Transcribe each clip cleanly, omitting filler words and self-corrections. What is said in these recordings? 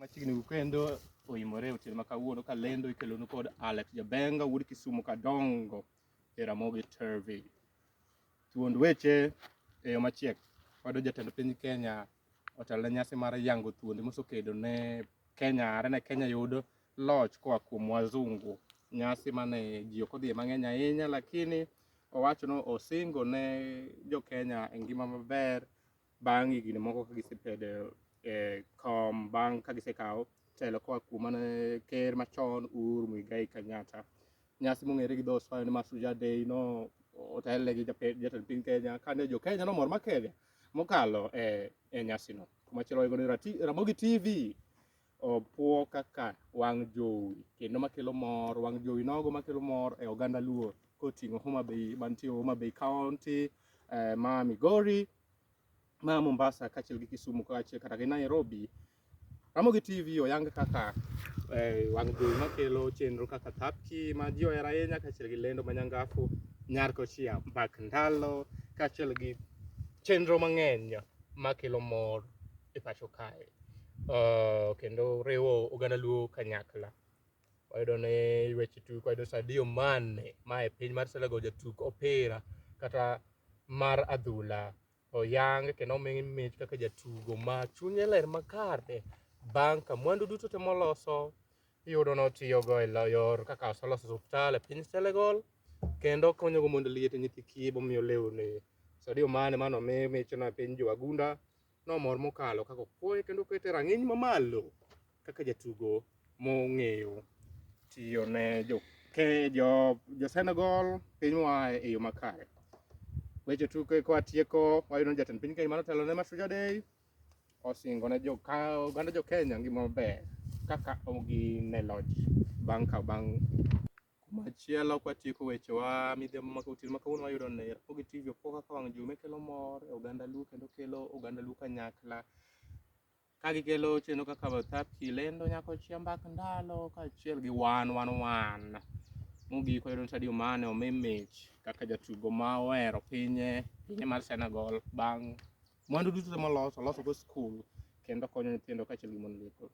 Machiegni kendo oimore otieno ma kawuono ka lendo ikelonu kod Alex Jabenga wuod Kisumu Kadongo e Ramogi TV. Thuond weche e yo machiek wayudo jatend piny Kenya otelo ne nyasi mar yango thuondi mosekedo ne Kenya are ne Kenya yud loch koa kuom wazungu. Nyasi mane ji ok odhiye mang'eny ahinya lakini owacho ni osingo ne jo Kenya e ngima maber bang' higni moko ka gisebedo e kom bang' ka gisekawo telo koa kuom mane ker machon Uhuru Muigai Kenyatta. Nyasi mong'ere gi dho Swahili ni Mashujaa Day no otelne gi jatend piny Kenya kane jo Kenya nomor ma Kenya mokalo e nyasino. Kumachielo wayudo ni Ramogi TV opuo kaka wang' jowi kendo makelo mor, wang' jowi nogo makelo mor e oganda Luo koting'o Homa Bay mantie Homa Bay County, ma Migori, ma Mombasa kaachiel gi Kisumu kaachiel kata gi Nairobi. Ramogi TV oyang kaka wang' jowi makelo chenro kaka Thapki ma ji ohero ahinya kaachiel gi lendo manyangafu, Nyar Kochia, Mbak Ndalo kaachiel gi chenro mang'eny makelo mor e pacho kae. Kendo riwo oganda Luo kanyakla. Wayudo ni weche tuk wayudo Sadio Mane ma e piny mar Senegal jatuk opira kata mar adhula oyang kendo omi mich kaka jatugo ma chunye ler makare bang' ka mwandu duto te moloso iyudo notiyogo e yor kaka oseloso osiptal e piny Senegal kendo okonyogo mondo liete nyithi kiye momiyo lewni. Sadio Mane mano omi michno e piny jo wagunda nomor mokalo kaka opuoye kendo okete e rang'iny mamalo kaka jatugo mong'eyo tiyo ne jo Senegal piny moaye e yo makare. Weche tuke kwatieko wayudo ni jatend piny Kenya manotelo ne Mashujaa Day osingo ne oganda jo Kenya ngima maber kaka gin e loch bang' ka bang' Kumachielo kwatieko wechewa midhiambo ma otieno ma kawuono wayudo ni Ramogi TV opuo kaka wang' jowi makelo mor e oganda Luo kendo kelo oganda Luo kanyakla ka gikelo chenro kaka Thapki lendo nyaka mbak ndalo kaachiel gi wan wan wan. Mogik wayudo ni Sadio Mane omi mich kaka jatugo ma ohero pinye pinye mar Senegal bang' mwandu duto moloso oloso go skul kendo konyo nyithindo kaachiel gi mon lieko.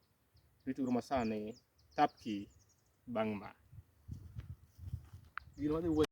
Rituru masani Thapki bang' ma. Gino madhi wuoyo.